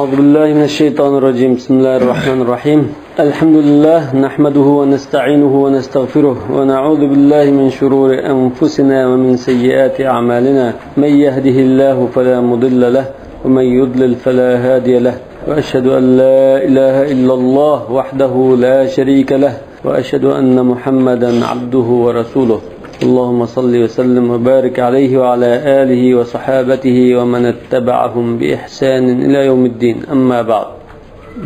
أعوذ بالله من الشيطان الرجيم. بسم الله الرحمن الرحيم. الحمد لله نحمده ونستعينه ونستغفره ونعوذ بالله من شرور أنفسنا ومن سيئات أعمالنا. من يهده الله فلا مضل له ومن يضلل فلا هادي له، وأشهد أن لا إله إلا الله وحده لا شريك له، وأشهد أن محمدا عبده ورسوله. اللهم صل وسلم وبارك عليه وعلى آله وصحابته ومن اتبعهم بإحسان إلى يوم الدين. أما بعد.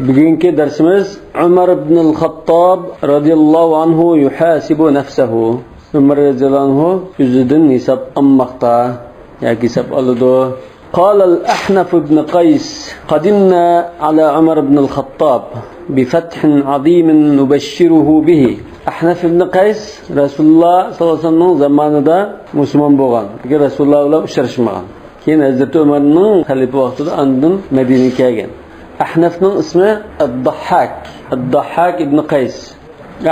Bugünkü dersimiz Ömer ibn al-Hattab radıyallahu anhu yuhasibu nefsehu. Ömer radıyallahu anhu yüzüden hesap almakta, yani hesap aldı. قال الأحنف بن قيس: قدمنا على عمر بن الخطاب بفتح عظيم نبشره به. Ahnaf ibn Qays Rasululloh sollallohu alayhi vasallamning zamanida musulmon bo'lgan, lekin Rasululloh bilan uchrashmagan. Keyin Hazrati Umarning xalifa vaqtida andin Madinaga kelgan. Ahnafning ismi Ad-Dahhak, Ad-Dahhak ibn Qays.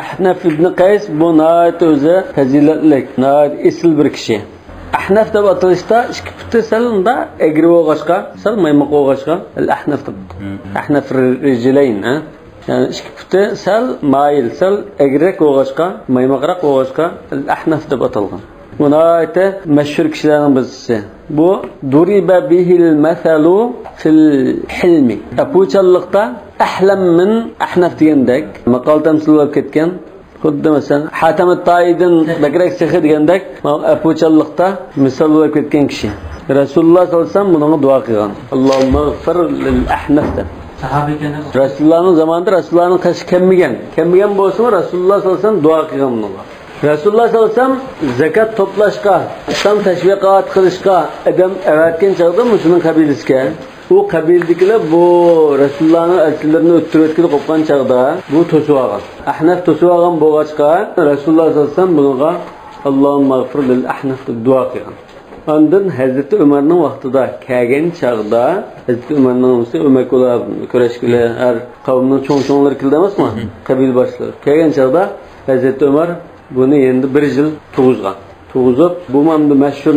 Ahnaf ibn Qays bu nihoyat o'zi fazilatli, nihoyat esil bir kishi. Ahnaf deb atalishda ikki puti sal unda egri bo'lg'achqa, sal maymoq bo'lg'achqa al-Ahnaf deb. Ahnaf rijlayn, ha? Yani ikki puti sal mayil, sal egriroq bo'lg'achqa, maymoqroq bo'lg'achqa al-Ahnaf deb atalgan. Bu nihoyatda mashhur kishilarning birisi. Bu duriba bihil masalu fil hilmi. Apuchallikda ahlam min Ahnaf degandek maqol tamsil bo'lib ketgan. Xuddi masalan Hatam at-Taidan bakrak sexi degandek apuchallikda misol bo'lib ketgan kishi. Rasululloh sollallohu alayhi vasallam bunga duo qilgan. Allohumma g'fir lil Ahnaf deb. Resulullah'ın zamanında Resulullah'ın kaşı kemmigen. Kemmigen bolsa Resulullah sallallahu aleyhi ve sellem dua qilgan bunga. Resulullah sallallahu aleyhi ve sellem zekat toplaşqa, İslam teşviqat qilishqa adam avatgan chaqda musulmon qabilasiga, u qabildagilar bu Resulullah'ın elçilerini o'ttirib o'tkazib qo'ygan chaqda bu to'sib olgan. Ahnaf to'sib olgan bo'lg'achqa Resulullah sallallahu aleyhi ve sellem bunga Allohumma g'fir lil Ahnaf deb dua qilgan. Ondan Hazreti Ömer'nin vaqtida kelgan chaqda Hazreti Ömer'nin Ömer kurashkilar, har qavmning cho'ng-cho'nglari keldi emasmi? Qabil boshliqlari. Kelgan chaqda Hazreti Ömer buni endi bir yil tug'izgan. Tug'izib, bu mamda mashhur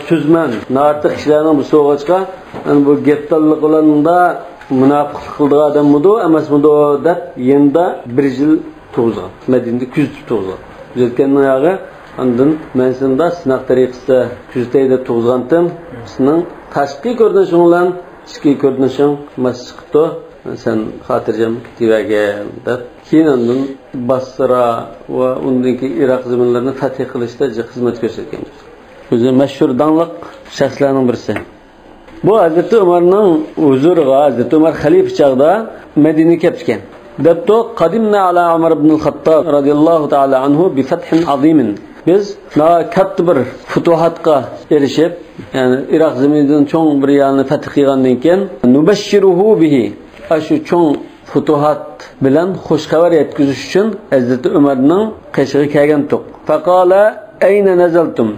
so'zman, notiq kishilarning bu so'g'achqa, yani bu gaptallik bilan munofiqlik qildigan odammidu, emasmidu deb endi bir yil tug'izgan. Madinada kuzatib tug'izgan. Kuzatganning oyog'i Ondan men senda sınaq tariqasida kuzatay deb tug'izgandim. Sening tashqi ko'rinishing bilan ichki ko'rinishing mas chiqibdi. Sen xotirjam ketavergin deb. Keyin ondan Basra va undan keyin Iroq zaminlarini fath qilishda xizmat ko'rsatgan. O'zi mashhur donliq shaxslarning birisi. Bu Hazrati Umarning huzuriga Hazrati Umar xalifa chog'ida Madinaga kelib chiqqan. Debdi: "Qadimna ala Umar ibn al-Khattab radhiyallohu ta'ala anhu bi fathin azimin." Biz katta bir futuhatga erishib, yani Iroq zeminidan cho'ng bir yerni fath qilgandan keyin nubashshiruhu bihi, shu cho'ng futuhat bilan xush xabar yetkazish uchun Hazrati Umarning qishig'i kelgan to'q. Faqala ayna nazaltum?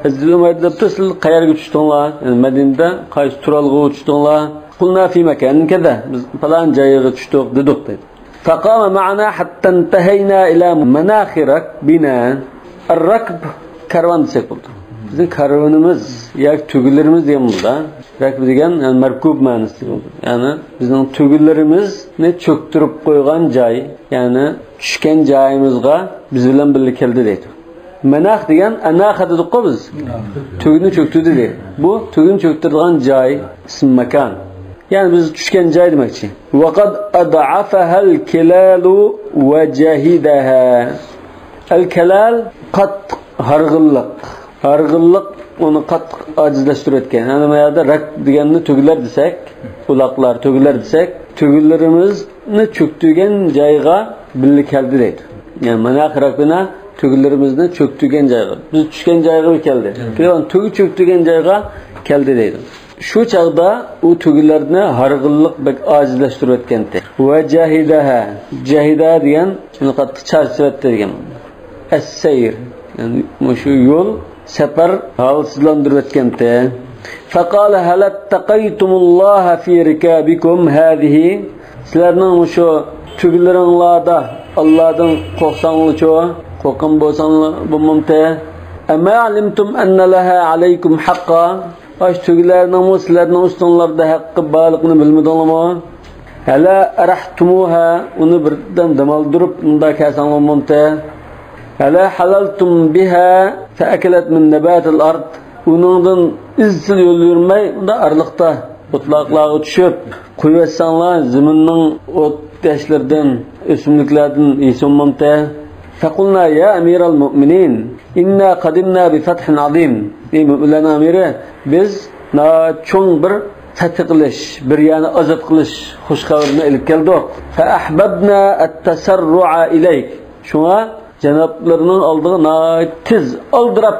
Hazrati Umar debdi: "Siz qayerga tushdinglar? Yani Madinada qaysi turalg'uga tushdinglar?" Qulna fi makanin kaza. Biz falan joyga tushdik dedik dedi. Faqama ma'ana hatta intahayna ila manakhir rakbina. Rakb karvan desek bo'ldi. Bizning karvanimiz yoki tugilarimiz degan bo'ldi. Rakb degan yani markub ma'nosida bo'ldi. Ya'ni bizning tugilarimizni cho'ktirib qo'ygan joy, ya'ni tushgan joyimizga biz bilan birga keldi deydi. Manax degan anaxa dedik-ku biz. Tugini cho'ktirdi deydi. Bu tugini cho'ktirgan joy ism makon. Ya'ni biz tushgan joy demakchi. Vaqad ad'afaha al-kilalu va jahidaha. Al-kalal qattiq harg'inliq. Harg'inliq uni qattiq ojizlashtirayotgan. Ya'ni bu yerda rak deganni tugilar desak, uloqlar tugilar desak, tugilarimizni cho'ktirgan joyga birga keldi deydi. Ya'ni mana rakbina tugilarimizni cho'ktirgan joyga, biz tushgan joyga keldi. Keyin tugi cho'ktirgan joyga keldi deydi. Shu chaqda u tugilarni harg'inliq bek ojizlashtirayotgan. Va jahidaha, jahida degan uni qattiq charchatdi degan. Es-seyr, yani shu yo'l safar holsizlantirayotganda. Faqala hal taqaytumulloha fi rikabikum hadhihi? Sizlarning shu tugilaringlarda Allohdan qo'rqsangizchi, qo'rqqan bo'lsanglar bo'lmamti. Amma alimtum anna laha alaykum haqqan? Aş tugilarning sizlarning ustinglarda haqqi borligini bilmadinglarmi? Hala arahtumuha uni birdan dam oldirib unda kasanglar mumta. Hala halaltum biha fa akalat min nabatil ard. Uningdan izchil yo'l yurmay unda arliqda otlaqlarga tushib qo'yvatsanglar zaminning o't tashlaridan o'simliklardan yesin mumta. فقلنا يا أمير المؤمنين إنا قدمنا بفتح عظيم. Ey müminlerin amiri, biz cho'ng bir fath qilish, bir yani azat qilish xush xabarini ilib keldik. فأحببنا التسرع إليك. Shunga janoblarining oldiga tez oldirab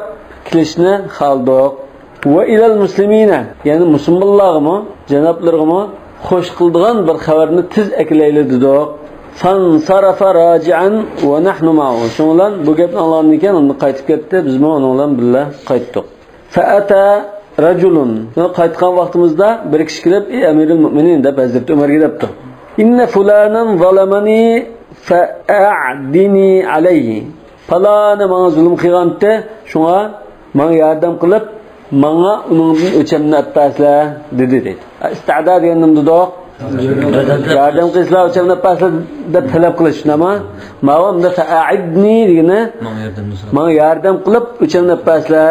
kelishni xohladik. Va ilal muslimina, ya'ni musulmonlarga, janoblarga xush qildigan bir xabarni tez aklayli dedik. فانصرف راجعا ونحن معه. Şundan bu gapni anlagandan keyin uni qaytib ketdi, biz mi onun bilan birga qaytdik. فأتى رجل. Qaytgan vaqtimizda bir kishi kelib, ey amirul mu'minin deb Hazrati Umarga debdi. Inna fulanan zalamani fa'adini alayhi. Falani menga zulm qilgandi, shunga menga yordam qilib, menga uningdan o'chamni attaslar dedi dedi. Isti'da deganim dedik. Yardım qilsizlar o'chamni paslar deb talab qilish nima? Mavamda fa'idni degani menga yordam qilib o'chamni paslar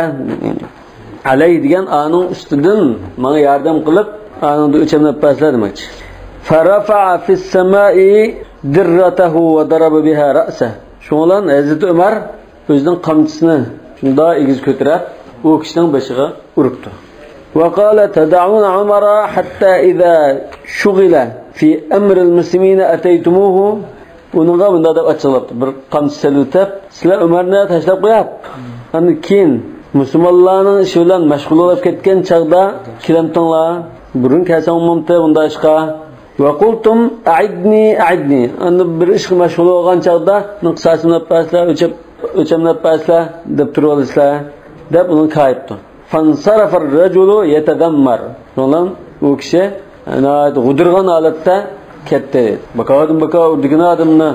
alay degan aning ustidan menga yordam qilib aningni o'chamni paslar demakchi. Farafa'a fis samai dirratahu va daraba biha ra'sa. Shundan Hazrati Umar o'zining qamchisini shunda egiz ko'tarib u kishining boshiga uribdi. وقال تدعون عمر حتى إذا شغل في أمر المسلمين أتيتموه. Uningga bunda deb açılıptı. Bir qamchi selutib, sizlar Umarni tashlab qo'yib, ana keyin musulmonlarning ishi bilan mashg'ul bo'lib ketgan chaqda kelamtinglar, burun kelsang mumti bunda ishqa. Va qultum a'idni a'idni. Ana bir ishga mashg'ul bo'lgan chaqda qisasini paslar, o'chamlab paslar deb turib olasizlar deb uni kayibdi. فانصرف الرجل يتذمر. Ondan u kishi g'udirgan holatda ketdi. Bakadim baka urdigan odamni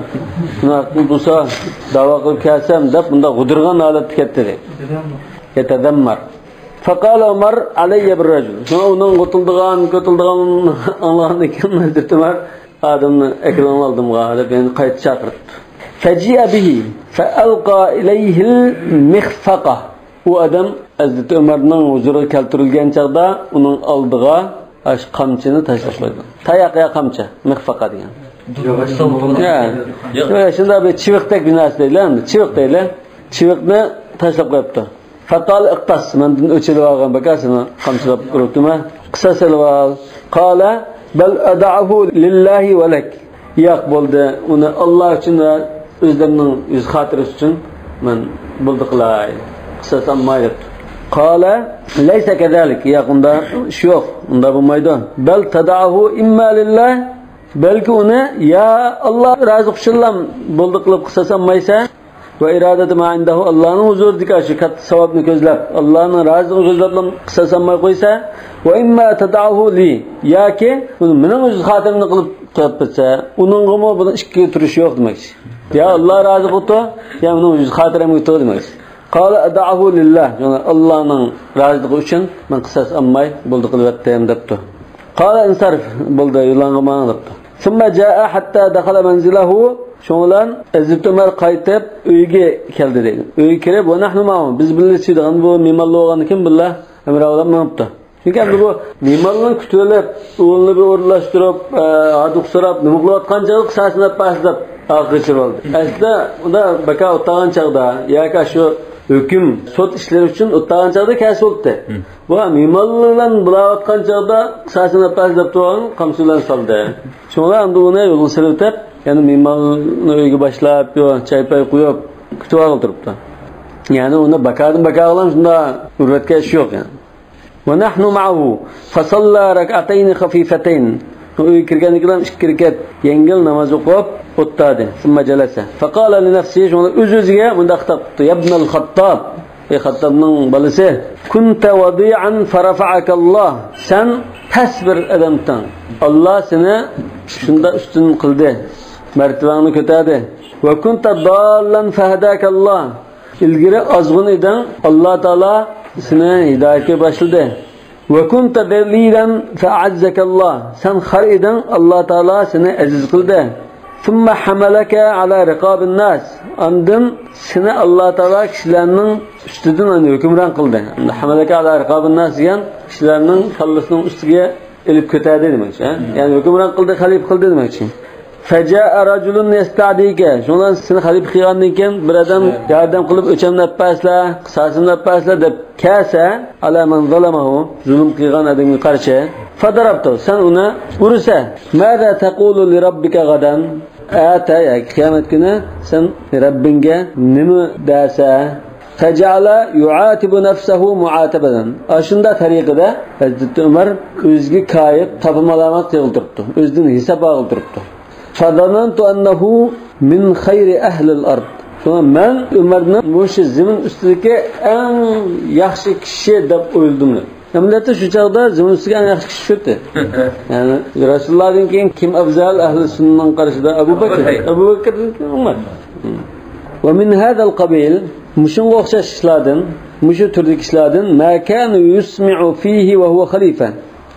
bo'lsa da'vo qilib kelsam deb bunda g'udirgan holatda ketdi. Yetadammar. فقال Umar alayya bir rajul. Sonra uning qo'tildigan, ko'tildigan anlagandan keyin Hazrati Umar odamni ekran oldimga deb endi qaytib chaqirdi. فجيء به فألقى إليه المخفقة. U odam Hazrati Umarning huzuriga keltirilgan chaqda uning oldiga ash qamchini tashlab qo'ydi. Tayoq ya qamchi, mixfaqa degan. Ya, shunda bir chiviqdek bir narsa deyiladi, chiviq deyiladi. Chiviqni tashlab qo'yibdi. Faqal iqtas, mendan o'chirib olgan bakasini qamchilab uribdimi? Qisas ol. Qala bal ad'ahu lillahi va lak. Yo'q bo'ldi, uni Alloh uchun va o'zlarining yuz xotirasi uchun men bo'ldi qilay. Qisas olmaydi. Qala laysa kadalik. Yo'q, unda ish yo'q, unda bo'lmaydi. Bal tad'ahu imma lillah, balki uni ya Alloh rozi qilsin bo'ldi qilib qisas olmaysa va irodati ma indahu, Allohning huzuridagi shu katta savobni ko'zlab, Allohning roziligini ko'zlab qisas olmay qo'ysa, va imma tad'ahu li, yoki uni mening o'z xotirimni qilib qo'yib ketsa, uningmi buni ikkiga turishi yo'q demakchi. Ya Alloh rozi qildi, ya mening o'z xotirimga turdi demakchi. Qala ad'ahu lillah, ya'ni Allohning roziligi uchun men qisas olmay bo'ldi qilyaptim debdi. Qala insarif, bo'ldi yo'langa mang debdi. Thumma jaa hatta dakhala manzilahu. Shundan Hazrati Umar qaytib uyga keldi deydi. Uyga kirib, va nahnu ma'hum, biz birga chiqdik. Bu mehmonlar bo'lgan kim billah Umar odam minibdi. Chunki endi bu mehmonlarni kutib olib, o'rnini bir o'rinlashtirib, aduq so'rab, nima qilayotgan chog'i qisasini pastlab oqishib oldi. Aslida unda baka o'tgan chog'da yoki shu hukm sud ishlari uchun o'tgan chog'da kas bo'ldi. Bu mehmonlar bilan bo'layotgan chog'da qisasini pastlab turgan qamchi bilan soldi. Shunga endi uni yo'lni silitib, ya'ni mehmonni uyga boshlab, yo choy-pay qo'yib kutib olib turibdi. Ya'ni uni bakadan baka bilan shunda urvatga ish yo'q yani. Va nahnu ma'ahu fa salla rak'atayn khafifatayn. Uyga kirgandan keyin ikki rakat yengil namoz o'qib o'tadi. Thumma jalasa. Fa qala li nafsihi, shunda o'z-o'ziga bunda xitob qildi. Ya ibn al-Xattob, ey Xattobning bolasi, kunta wadi'an farafa'aka Alloh. Sen past bir odamsan. Alloh seni shunda ustun qildi. Martabangni ko'tardi. Va kunta dallan fahdaka Alloh. Ilgari ozg'un eding, Alloh taolo seni hidoyatga boshladi. Ve kunte zelilen fe'azzekallah. Sen har idin, Allah Teala seni aziz kıldı. Thumma hamalaka ala riqabin nas. Andın seni Allah Teala kişilerinin üstünden hani hükümran kıldı. Hamalaka ala riqabin nas degan kişilerinin kallasının üstüge elip köterdi demek. Yani hükümran kıldı, halif kıldı demek. Feca'a raculun yesta'dike. Şundan seni halif kılgandan bir adam yardım kılıp öçemlep pasla, kısasımlap pasla deb kase ala men zalamahu zulüm kılgan adamga karşı. Fadarabtu. Sen ona vursa. Mâzâ tekûlu li rabbike gadan? Ata ya kıyamet günü sen Rabbinge nime derse? Feceale yu'atibu nefsehu mu'atebeden. Aşında tariqida Hazreti Ömer özgü kayıp tapılmalamak kıldırttı. Özünü hesaba kıldırttı. فَظَنَنْتُ أَنَّهُ مِنْ خَيْرِ أَهْلِ الْأَرْضِ. Sonra ben Ömer'nin bu zemin üstündeki en yaxşı kişi deb o'yladim. Milleti şu çağda zemin üstündeki en yaxşı kişi şuydu. Yani Resulullah'dan keyin kim afzal ahli sünnenin qarşısında Ebu Bekir. Ebu Bekir'den keyin Ömer. Ve min hada'l qabil muşunga o'xshash ishlardan, mushu turdagi ishlardan ma kana yusmi'u fihi ve huwa khalifa.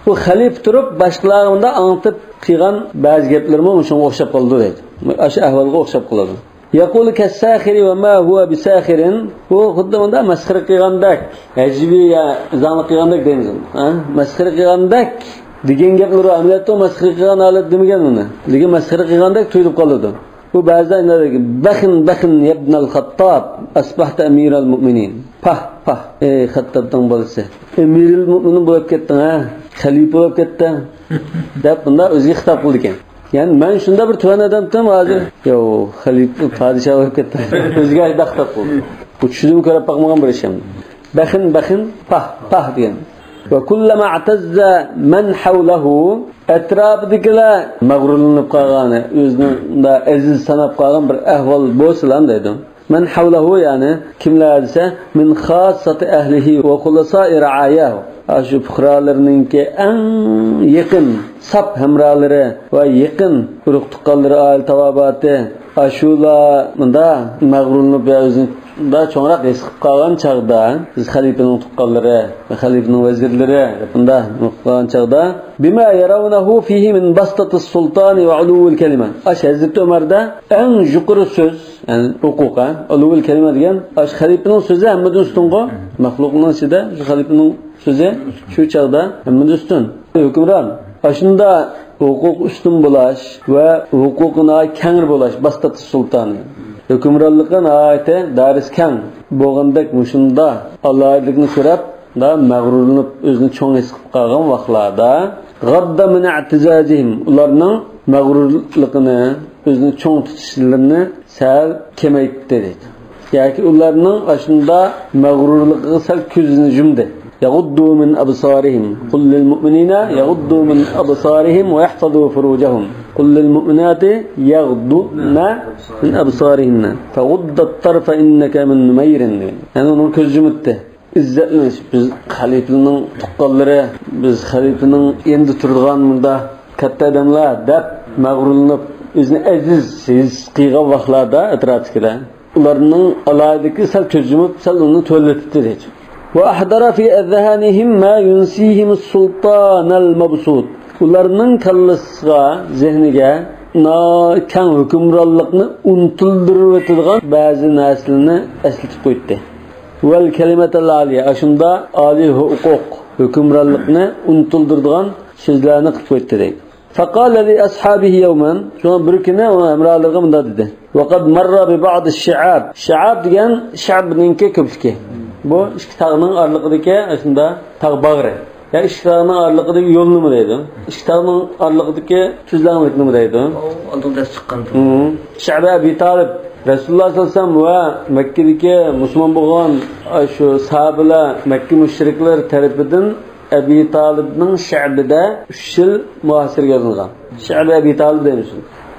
Bu xalif turib başkalarında anlatıp qilgan ba'zi gaplarmi shunga o'xshab qoldi deydi. O'sha ahvolga o'xshab qoladi. Yaqulu kas-sakhiri va ma huwa bisaxirin. Bu xuddi unda masxara qilgandak, hajviy zangli qilgandak deymiz. Ha? Masxara qilgandak degan gaplar amaliyotda masxara qilgan holat demagan uni. Lekin masxara qilgandak tuyulib qoladi. Bu ba'zida baxin baxin ibn al-Xattob asbahta amiral mu'minin. Pah pah ey Xattobning bolasi. Amirul mu'minin bo'lib ketding ha? Xalifa bo'lib ketding deb bunda o'ziga xitob qildi ekan. Yani men shunda bir tuvan odamdim hozir. Yo, xalifa podshoh bo'lib ketdi. O'ziga xitob qildi. Bu tushunib ko'rib boqmagan bir ishim. Baxin baxin pah pah degan. Va kullama atazza man hawlahu atrofidagilar mag'rurlanib qolgani, o'zini aziz sanab qolgan bir ahvol bo'lsa deydi. Men havlahu yani kimlar desa min khassati ahlihi va xulasai ra'ayahu. Shu fuqarolarninki eng yaqin sap hamrolari va yaqin urug' tuqqanlari oila tavobati shular bunda mag'rurlanib o'zini da cho'ngroq his qilib qolgan chog'da biz xalifaning tuqqanlari va xalifaning vazirlari bunda qolgan chog'da bima yarawnahu fihi min bastatis sultani va ulul kalima. Ash Hazrati Umarda eng yuqori so'z, ya'ni huquq, ulul kalima degan ash xalifaning so'zi hammadan ustungo, maxluqning ichida shu xalifaning so'zi shu chog'da hammadan ustun hukmron. Shunda huquq ustun bo'lash va huquqini kang bo'lash bastatis sultani. Hükümranlıqqa nihoyatda daris kang bo'lgandek mushunda alohidlikni so'rab da mag'rurlanib o'zini cho'ng his qilib qolgan vaqtlarda g'adda min i'tizazihim ularning mag'rurligini o'zini cho'ng tutishlarini sal kamaytdi deydi. Yoki ularning shunda mag'rurligiga sal ko'zini yumdi. يغضوا من أبصارهم قل للمؤمنين يغضوا من أبصارهم ويحفظوا فروجهم قل للمؤمنات يغضن من أبصارهن فغض الطرف إنك من نمير. Yani onun ko'z yumdi. İzzatlanish biz xalifaning tuqqanlari, biz xalifaning endi turadigan bunda katta odamlar deb mag'rurlanib o'zini aziz his qilgan vaqtlarda atrofdagilar ularning alohidagi sal ko'z yumib sal uni to'latdi deydi. وأحضر في أذهانهم ما ينسيهم السلطان المبسوط. Ularning kallasiga, zehniga kang hukmronlikni unutildirib o'tadigan ba'zi narsalarni eslatib qo'ydi. Val kalimatul aliya, shunda oliy huquq, hukmronlikni unutildiradigan so'zlarni qilib qo'ydi deydi. فقال لأصحابه يوما, shuna bir kuni hamrohlariga bunday dedi. وقد مر ببعض الشعاب. Şiab degan sha'bninki ko'pligi. Bu ikki tog'ning orliqidagi shunda tog' bag'ri. Ya ikki tog'ning orliqidagi yo'l nima deydi? Ikki tog'ning orliqidagi tuzlanlik nima deydi? Oldinda chiqqan. Sha'bi Abi Talib Rasululloh sollallohu alayhi vasallam va Makkadagi musulmon bo'lgan shu sahobalar Makka mushriklar tarafidan Abi Talibning sha'bida 3 yil muhosiraga olingan. Sha'bi Abi Talib deymiz.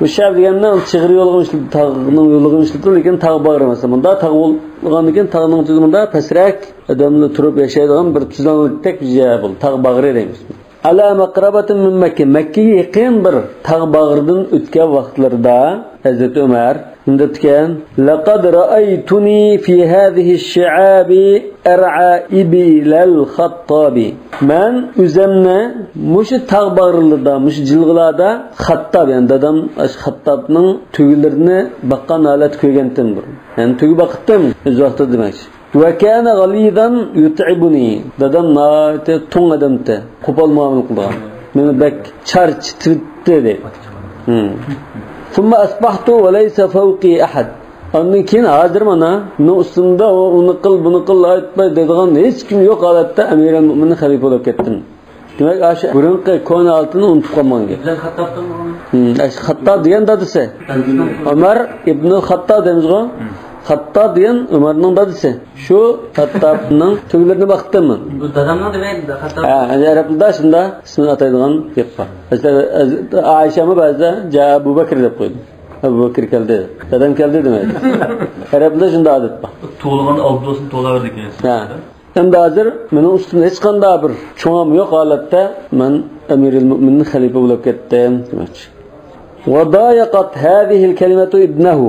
Bu sha'b deganda chig'ir yo'lga ishlab, tog'ning yo'liga ishlab, lekin tog' bag'ri emas. Bunda tog' bo'lgandan keyin tog'ning tuzumida pastroq odamlar turib yashaydigan bir tuzlanlikdek bir joy bu. Tog' bag'ri deymiz. Ala maqrabatin min Makka. Makkaga yaqin bir tog' bag'ridan o'tgan vaqtlarida Hazrati Umar debdikan: "Laqad ra'aytuni fi hadhihi ash-shi'abi ar'a ibilal Xattabi." Men o'zimni mushu tog' bag'rilarida, mushu jilg'ilarda Xattab, ya'ni dadam Xattabning tugilarini baqqan holat ko'rgandim bir. Ya'ni tugi baqitdim o'z vaqtida demakchi. Va kana g'alidan yut'ibuni. Dadam nihoyatda to'ng odamdi, qo'pol muomala qilgan. Meni bak charchitibdi dedi. Thumma asbahtu va laysa fawqi ahad. Ondan keyin hozir mana meni ustimda uni qil, buni qil aytmay deydigan hech kim yo'q holatda Amirul Mo'minin xalifa bo'lib ketdim. Demak, o'sha burunqi kona holatini unutib qolmagan gap. Xattob degan dadasi. Umar ibn Xattob deymiz-ku. Xattob degan Umarning dadasi. Shu Xattobning tuglarini baqdim men. Bu dadamning demak Xattob. Ha, arablarda shunda ismini ataydigan gap bor. Ayshamni ba'zida ja Abu Bakr deb qo'ydi. Abu Bakr keldi. Dadam keldi demaydi. Arablarda shunda odat bor. Tug'ilgan Abdusini tug'averdi ekan. Ha. Endi hozir mening ustimda hech qanday bir cho'ngim yo'q holatda men Amirul Mo'minin xalifa bo'lib ketdim demakchi. وضايقت هذه الكلمة ابنه.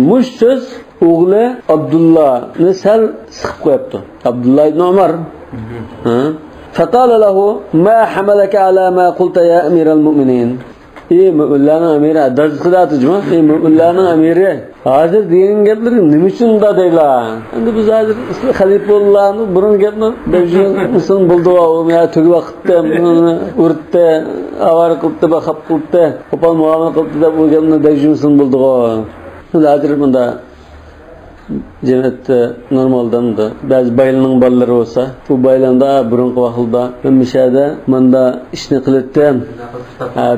Mush so'z o'g'li Abdullohni sal siqib qo'yibdi. Abdulloh ibn Umar. فقال له ما حملك على ما قلت يا أمير المؤمنين. Ey mo'minlarning amiri, dadasi-da, ey mo'minlarning amiri, hozir degan gaplar nima uchun da deylar. Endi biz hozir xalifa bo'lganni burun gapni deb bo'ldi, ya tugi vaqtda urdi, avara qildi, baxab qildi, qo'pol muomala qildi deb u gapni deb bo'ldi. Hozir bunda jamiyatda normaldan da ba'zi baylarning bolalari bo'lsa, bu baylarda burunqi vaqtda mishada manda ishni qildim.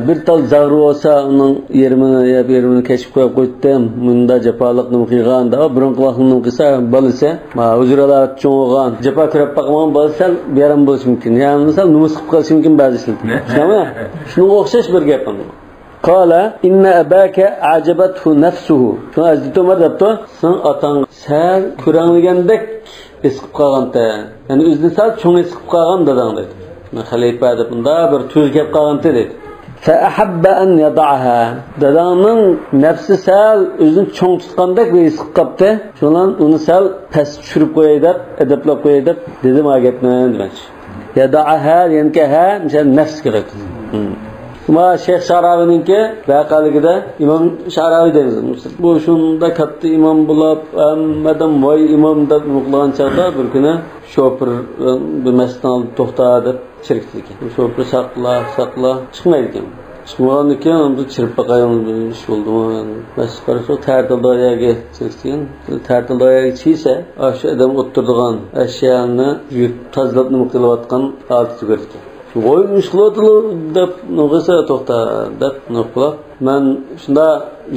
Bir tal zag'ri bo'lsa, uning yerimini yeb yerimini kechib qo'yib qo'ydim. Bunda jafoliq nima qilgan, da burunqi vaqtni nima qilsa, bolasi, huzurlar cho'ng'an, jafo ko'rib boqmagan bolasi beram bo'lishi mumkin. Ya'ni misol numus qilib qolishi mumkin ba'zi ishlarda. Tushunami? Shunga o'xshash bir gap bu. قال إن أباك أعجبته نفسه. Shuni Hazreti Umar debdi, sen otang sal ko'ranligandek his qilib qolganda, ya'ni o'zini sal cho'ng his qilib qolgan dadang dedi. Men xalifa deb bunda bir tuz kelib qolganda dedi. فأحب أن يضعها. Dadangning nafsi sal o'zini cho'ng tutgandek bir his qilib qolibdi. Shundan uni sal past tushirib qo'yay deb, adablab qo'yay deb dedim ha gapni demoqchi. Yada'aha yanki ha, misal nafs kerak. Ma Şeyh Şaravi'ninki vaqaligida İmam Şaravi deymiz. Bu shunda katta imom bo'lib, hammadan voy imom deb qilgan chaqda bir kuni shofir bir masjiddan olib to'xta deb chirikdi ekan. Shofir saqla, saqla chiqmaydi ekan. Chiqmagandan keyin unda chirib boqayin ish bo'ldimi? Masjid qarasa ta'til doiraga chirikdi. Ta'til doiraga chiysa, o'sha odam o'tirdigan ashyoni yuvib tozalab nima qilayotgan holatni ko'rdi. Voy mishqilotli deb nima to'xta deb nima qilib, men shunda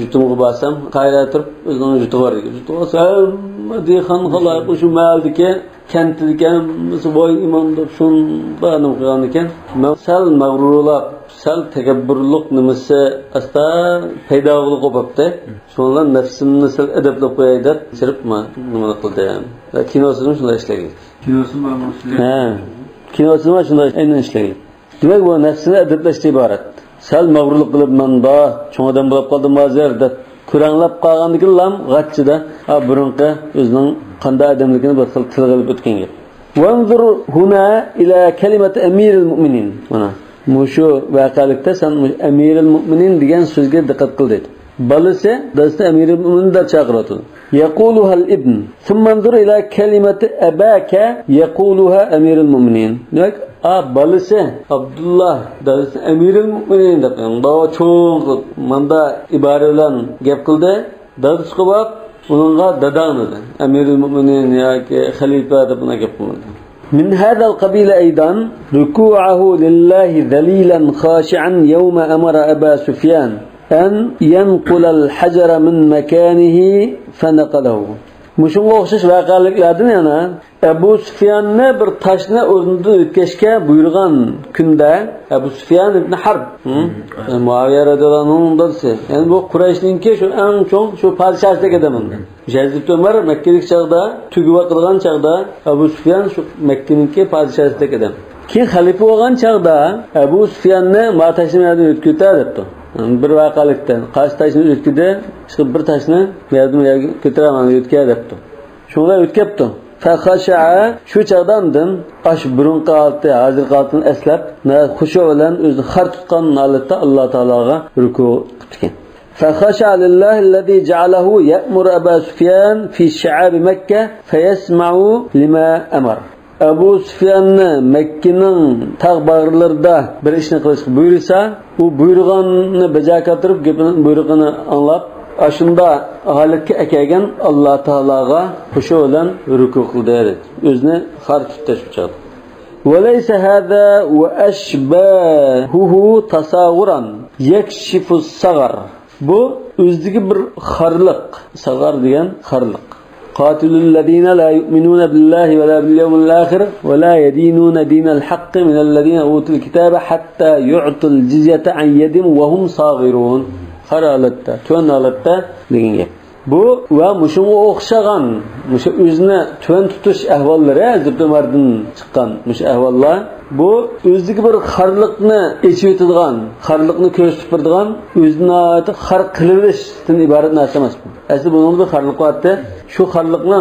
yutumga borsam, qayra turib o'zining yuti bor ekan. Yuti olsa, hamma dehqon xaloyiq shu mahaldagi kentdagi hammasi voy imom deb shunda nima qilgan ekan. Men sal mag'rurlab, sal takabburlik nimasi asta paydo bo'lib qolibdi. Shundan nafsimni sal adablab qo'yay deb chiribman nima qildim. Va kinosini shunday ishlagan. Kinosini bormi? Ha. Kinosini shunday aynan ishlagan. Demak, bu nafsini adablashdan iborat. Sal mag'rurlik qilib man ba cho'ng odam bo'lib qoldim hozir deb ko'ranglab qolgandan lam g'achchida burunqi o'zining qanday odamligini bir xil tilga ilib o'tgan gap. Vanzur huna ila kalimat amirul mu'minin. Mana mushu voqelikda sen amirul mu'minin degan so'zga diqqat qil dedi. Balisi dadasi amirul mu'minin deb chaqiradi. يقولها الابن ثم انظر إلى كلمة أباك يقولها أمير المؤمنين. Demak, balisi Abdullah dadasi Amirul Mu'minin deb unda cho'ng manda ibora bilan gap qildi. Dadasi qilib uningga dadang dedi. Amirul Mu'minin yoki xalifa deb buni gap qilmadi. من هذا القبيل أيضا ركوعه لله ذليلا خاشعا يوم أمر أبا سفيان أن ينقل الحجر من مكانه فنقله. Mushunga o'xshash voqeliklardan yana Abu Sufyanni bir toshni o'rnidan o'tkazishga buyurgan kunda Abu Sufyan ibn Harb, Muaviya radhiyallohu anhu dadasi, ya'ni bu Qurayshningki shu eng cho'ng shu podshosidagi odam edi. Hazrati Umar Makkalik chog'da tugva qilgan chog'da Abu Sufyan shu Makkaningki podshosidagi odam. Keyin xalifa bo'lgan chog'da Abu Sufyanni ma toshni o'tkazdi debdi. Bir voqelikdan qaysi toshni o'tkazdi, chiqib bir toshni bu yerdan bu yerga ko'taraman o'tkaz debdi. Shunga o'tkazibdi. Fexaşa'a şu çağdandan aş burun qaltı, hazır qaltını eslep xuşu bilan özünü xar tutgan holatda Allah Teala'ga ruku qilgan. فخشع لله الذي جعله يأمر أبا سفيان في شعاب مكة فيسمع لما أمر. Abu Sufyanni Mekke'nin tağ bağırlarında bir işini qilishga buyursa, u buyurganini baja keltirib, gapini buyruğunu anlab, aşında holatga akelgan Allah Teala'ga xushu bilan ruku qildi. O'zini xar tutdi shu chog'da. وليس هذا وأشباهه تصاغرا يكشف الصغر. Bu o'zidagi bir xorliq, sag'ar degan xorliq. Qatilul-ladina la yu'minuna billahi va la bil yawmil akhir va la yadinuna dinal haqqi minal-ladina utul kitaba hatta yu'tul jizyata an yadin va hum sag'irun. Xor holatda, tuvan holatda degan gap. Bu va mushunga o'xshagan, mushu o'zini tuvan tutish ahvollari Hazrat Umardan chiqqan mushu ahvollar, bu o'zidagi bir xorliqni echib o'tadigan, xorliqni ko'rsatib turadigan, o'zini xor qilishdan iborat narsa emas bu. Asli buning bir xorliq bor-da, shu xorliqni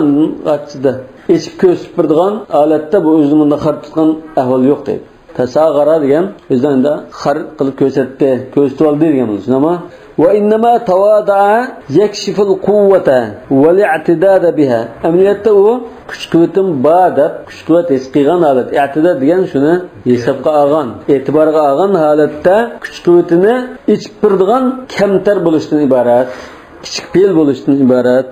achchida echib ko'rsatib turadigan holatda bu o'zini bunda xor tutgan ahvol yo'q deydi. Tasag'ara degan o'zidan endi xor qilib ko'rsatdi, ko'rsatib oldi degan bu, nima? وإنما تواضع يكشف القوة والاعتداد بها. Amaliyotda u kuch quvvatim bor deb kuch quvvat his qilgan holat, i'tidod degan shuni hisobga olgan, e'tiborga olgan holatda kuch quvvatini ichib turadigan kamtar bo'lishdan iborat, kichik fe'l bo'lishdan iborat.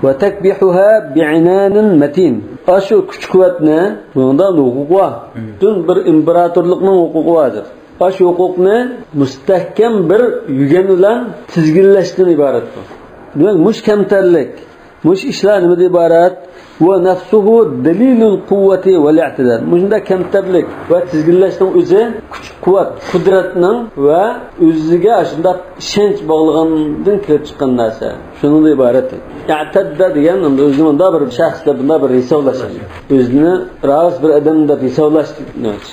Va takbihuha bi'inanin matin. Shu kuch quvvatni bunda huquq bor. Butun bir imperatorlikning huquqi bordir. Shu huquqni mustahkam bir yugan bilan tizginlashdan iborat bu. Demak, mush kamtarlik, mush ishlar nimadan iborat? Va nafsuhu dalilul quvvati val i'tidal. Mushunda kamtarlik va tizginlashning o'zi kuch, quvvat, qudratning va o'ziga shunda ishonch bog'lagandan kelib chiqqan narsa. Shundan iborat. I'tadda degan o'zini bunda bir shaxs deb bunda bir hisoblash. O'zini rost bir odam deb hisoblash demak.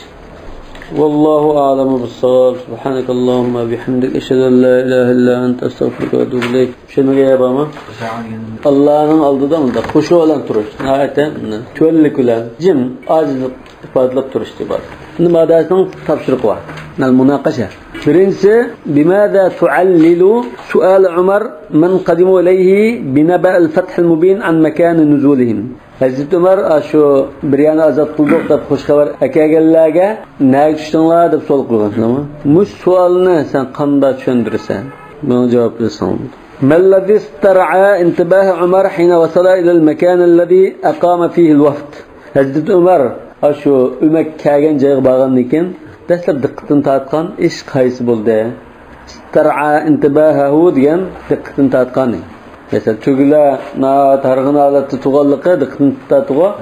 والله أعلم بالصواب. سبحانك اللهم بحمدك أشهد أن لا إله إلا أنت أستغفرك وأتوب إليك. Şunu yapalım. Allah'ın aldığı da xuşu olan turuş. Nihayeten tüvellik olan cim acizlik ifadelep turuş diyor. Şimdi madasının tavsırık var. Münakaşa. Birincisi بماذا تعلل سؤال عمر من قدموا إليه بنبأ الفتح المبين عن مكان نزولهم. Hazreti Ömer şu bir yana azat qıldık deb xush xabar akaganlarga nega tushdinglar deb so'rab qo'ygan. Mush savolni sen qanday tushuntirsan? Buni javob bersan. ما الذي استرعى انتباه عمر حين وصل إلى المكان الذي أقام فيه الوفد؟ Hazreti Ömer şu ümek kelgan joyga borgandan keyin dastlab diqqatini tortgan ish qaysi bo'ldi? Istar'a intibahahu degan diqqatini tortgan. Mesela tugla na targ'in holatda tug'anligi diqqatini tortgan.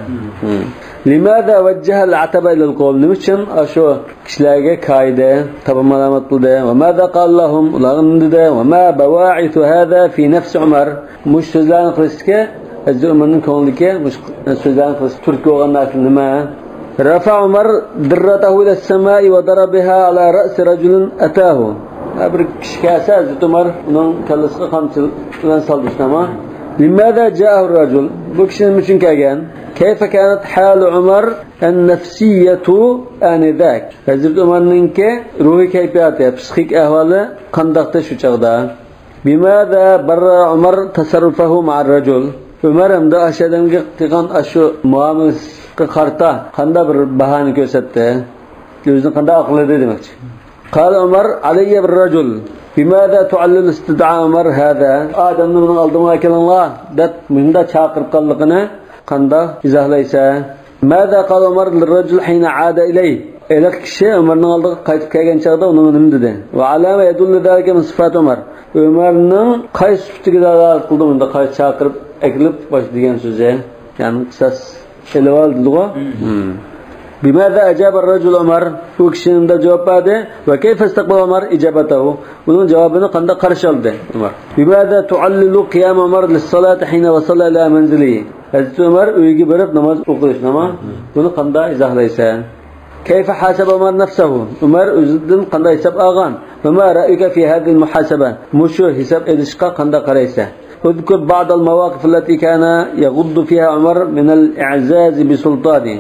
Limaza vajjaha al-ataba ila al-qawm? Nima uchun shu kishilarga kaida tabi malomat qildi? Va maza qala lahum? Ularga nima dedi? Va ma bawa'ithu hada fi nafs Umar? Mush so'zlarni qilishga Hazreti Umarning ko'ngliga mush so'zlarni qilish turtki bo'lgan narsa nima? رفع عمر درته إلى السماء وضربها على رأس رجل أتاه. Bir kishi kelsa Hazreti Umar uning kallasiga qamchi bilan soldi ama. لماذا جاءه الرجل؟ Bu kishi nima uchun kelgan? كيف كانت حال عمر النفسية آنذاك؟ Hazreti Umarninki ruhiy kayfiyati, psixik ahvoli qandaqda shu chog'da? بماذا برر عمر تصرفه مع الرجل؟ Umar hamda o'sha odamga qilgan shu muomalasiga qarta qanday bir bahoni ko'rsatdi? O'zini qanday aqladi demoqchi. قال عمر علي بالرجل بماذا تعلل استدعاء عمر هذا؟ Odamni buning oldimga kelinglar deb bunda chaqirib qolligini qanday izohlaysa? ماذا قال عمر للرجل حين عاد إليه؟ Eliq kishi Umarning oldiga qaytib kelgan chog'da uni nima dedi? Va alama yadullu zalika min sifat Umar. Umarning qaysi sifatiga dalolat qildi bunda qaysi chaqirib akilib bosh degan so'zi? Ya'ni qisas elib oldi-ku. بماذا أجاب الرجل عمر؟ U kishining javob berdi. Va kayfa istaqbala Umar ijabatahu? Uning javobini qanday qarshi oldi Umar? بماذا تعلل قيام عمر للصلاة حين وصل إلى منزله؟ Hazreti Umar uyiga borib namoz o'qish nima? Buni qanday izohlaysan? كيف حاسب عمر نفسه؟ Umar o'zidan qanday hisob olgan? وما رأيك في هذه المحاسبة؟ Mushu hisob edishga qanday qaraysan? اذكر بعض المواقف التي كان يغض فيها عمر من الإعزاز بسلطانه.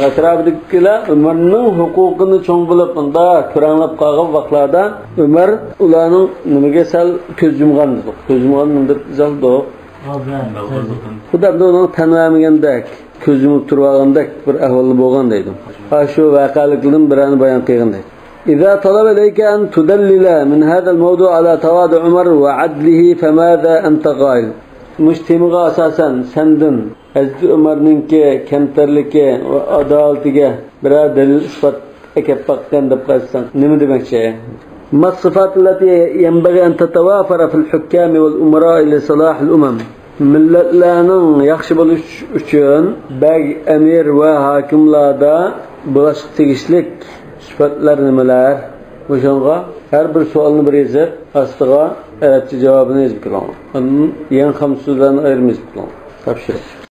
Atrofdagilar Umarning huquqini cho'ng bilib, unda ko'ranglab qolgan vaqtlarda Umar ularning nimaga sal ko'z yumgan dedi. Ko'z yumgan deb izohladi. Xudo uni tan vermagandek, ko'z yumib turib olgandek bir ahvolda bo'lgan deydi. Ha shu voqeliklardan birini bayon qilgan deydi. إذا طلب إليك أن تدلل من هذا الموضوع على تواضع عمر وعدله فماذا أنت قائل؟ Mush temaga asosan sendin Hazreti Umarninki kamtarligi va adolatiga biror dalil isbot akab boqqan deb qolsang nima demoqchi? ما الصفات التي ينبغي أن تتوافر في الحكام والأمراء لصلاح الأمم؟ Millatlarning yaxshi bo'lish uchun bag, amir va hokimlarda bo'lish tegishlik sifatlar nimalar? O'shanga har bir savolni bir yozib, ostiga arabcha javobini yozib keling. Yangi ham so'zlarni ayrim yozib keling. Topshiriq.